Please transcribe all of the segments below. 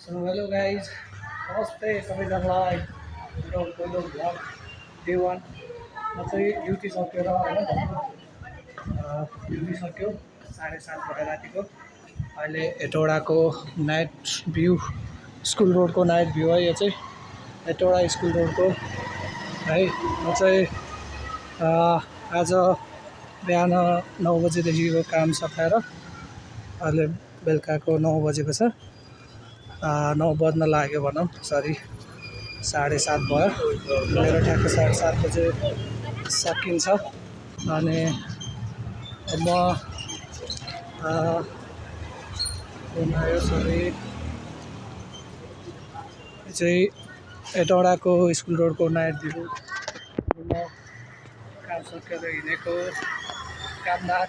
So hello guys, नमस्ते सबैजनालाई मेरो पहिलो भ्लग डे वान म चाहिँ ड्युटी सकेर होइन ड्युटी सक्यो 7:30 भयो रातिको। अहिले हेटौडाको नाइट भ्यू स्कुल रोडको नाइट भ्यू है यो चाहिँ हेटौडा स्कुल रोडको है। म चाहिँ आज बिहान 9 बजेदेखिको काम सकाएर अहिले बेलुकाको 9 बजेको छ। 9 बज्न लाग्यो भनौँ, सरी 7:30 भयो। मेरो ठ्याक्क 7:30 बजे सकिन्छ। अनि म सरी चाहिँ हेटौडाको स्कुल रोडको नाइट भ्यू म काम सकेर हिँडेको कामदार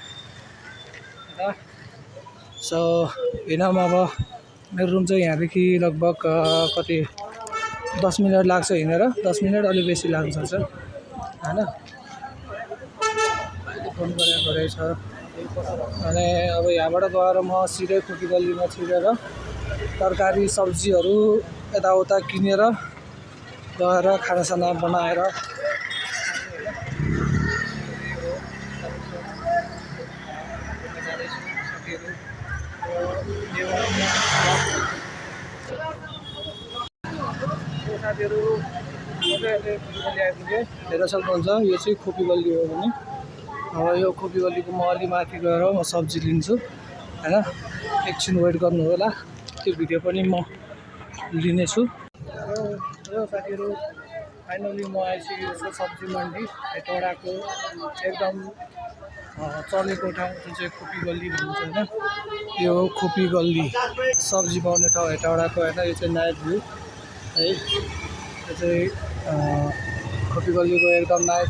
र सो हिँडौँ अब। मेरो रुम चाहिँ यहाँदेखि लगभग कति 10 मिनट लाग्छ हिँडेर, 10 मिनट अलिक बेसी लाग्छ होइन। फोन गरेको रहेछ अनि अब यहाँबाट गएर म सिधै खोकी गल्लीमा छिरेर तरकारी सब्जीहरू यताउता किनेर गएर खानासाना बनाएर साथीहरू आइपुगेँ। हेर सक्नुहुन्छ यो चाहिँ खोपी गल्ली हो भने अब यो खोपी गल्लीको म अलि माथि गएर म सब्जी लिन्छु होइन। एकछिन वेट गर्नु होला, त्यो भिडियो पनि म लिनेछु। यो साथीहरू फाइनली म आइसकेको छु सब्जी मन्डी हेटौडाको एकदम चलेको ठाउँ जुन चाहिँ खोपी गल्ली भनिन्छ होइन। यो खोपी गल्ली सब्जी पाउने ठाउँ हेटौडाको होइन। यो चाहिँ नाइट भ्यू है। यो चाहिँ खोपी गल्लीको एकदम नाइट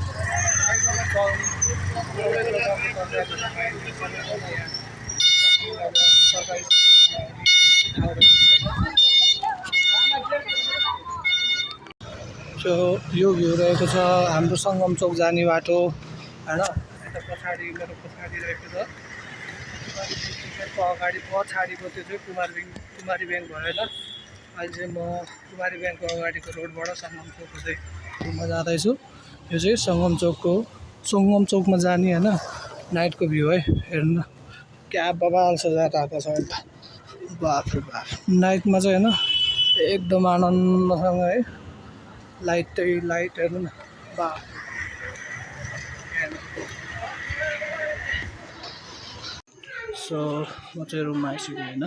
सो यो भ्यू रहेको छ हाम्रो सङ्गम चौक जाने बाटो होइन। यता पछाडि मेरो पछाडि रहेको छ अगाडि पछाडिको त्यो चाहिँ कुमारी ब्याङ्क भएर अहिले चाहिँ म कुमारी ब्याङ्कको अगाडिको रोडबाट सङ्गम चौकको चाहिँ घुम्न जाँदैछु। यो चाहिँ सङ्गम चौकमा जाने होइन नाइटको भ्यू है। हेर्नु क्या बवाल सजाएर आएको छ अन्त, बाफ रे बाफ। नाइटमा चाहिँ होइन एकदम आनन्दसँग है, लाइट हेर्नु न, बाफ। सो म चाहिँ रुममा आइसकेँ होइन।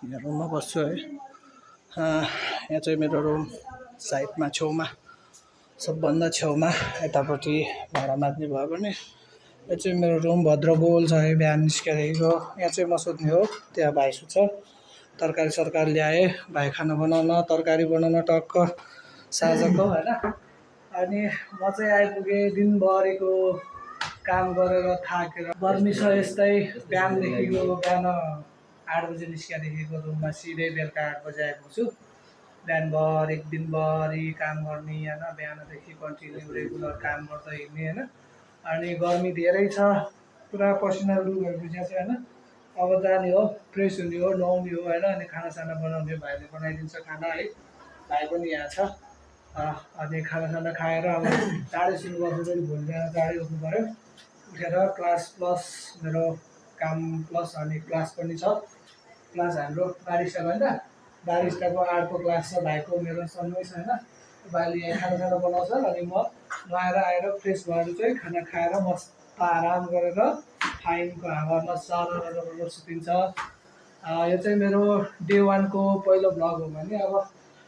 यहाँ रुममा बस्छु है। यहाँ चाहिँ मेरो रुम साइडमा छेउमा, सबभन्दा छेउमा यतापट्टि भाडा माग्ने भयो भने यो चाहिँ मेरो रुम भद्रगोल छ है। बिहान निस्केदेखिको यहाँ चाहिँ म सुत्ने हो, त्यहाँ भाइ सुत्छ। तरकारी सरकारी ल्याएँ भाइ खाना बनाउन, तरकारी बनाउन टक्क साँझको होइन। अनि म चाहिँ आइपुगेँ दिनभरिको काम गरेर थाकेर। गर्मी छ यस्तै, बिहानदेखिको बिहान 8 बजे निस्किएदेखिको रुममा सिधै बेलुका 8 बजे आइपुग्छु। बिहानभरि एक दिनभरि काम गर्ने होइन, बिहानदेखि कन्टिन्यू रेगुलर काम गर्दै हिँड्ने होइन। अनि गर्मी धेरै छ, पुरा पसिना लुहरू भिजेको छ होइन। अब जाने हो, फ्रेस हुने हो, नुहाउने हो होइन। अनि खानासाना बनाउने, भाइले बनाइदिन्छ खाना है, भाइ पनि यहाँ छ। अनि खानासाना खाएर अब चाँडै सुरु गर्नु पऱ्यो, भोलि बिहान चाँडै उठ्नु पऱ्यो। उठेर क्लास प्लस मेरो काम प्लस अनि क्लास पनि छ। क्लास हाम्रो बारिस्टा भयो नि त, बारिस्टाको 8को क्लास छ भाइको मेरो सँगै छ होइन। भाइले यहाँ खानासाना बनाउँछ अनि म नुहाएर आएर फ्रेस भएर चाहिँ खाना खाएर मस्त आराम गरेर फाइनको हावामा सरर सुतिन्छ। यो चाहिँ मेरो डे वानको पहिलो भ्लग हो भने अब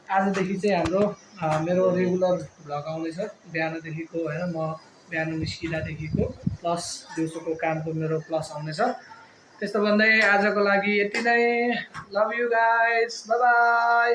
आजदेखि चाहिँ हाम्रो मेरो रेगुलर भ्लग आउँदैछ बिहानदेखिको होइन। म बिहान निस्किँदादेखिको प्लस दिउँसोको कामको मेरो प्लस आउनेछ। त्यस्तो भन्दै आजको लागि यति नै। Love you guys, by by.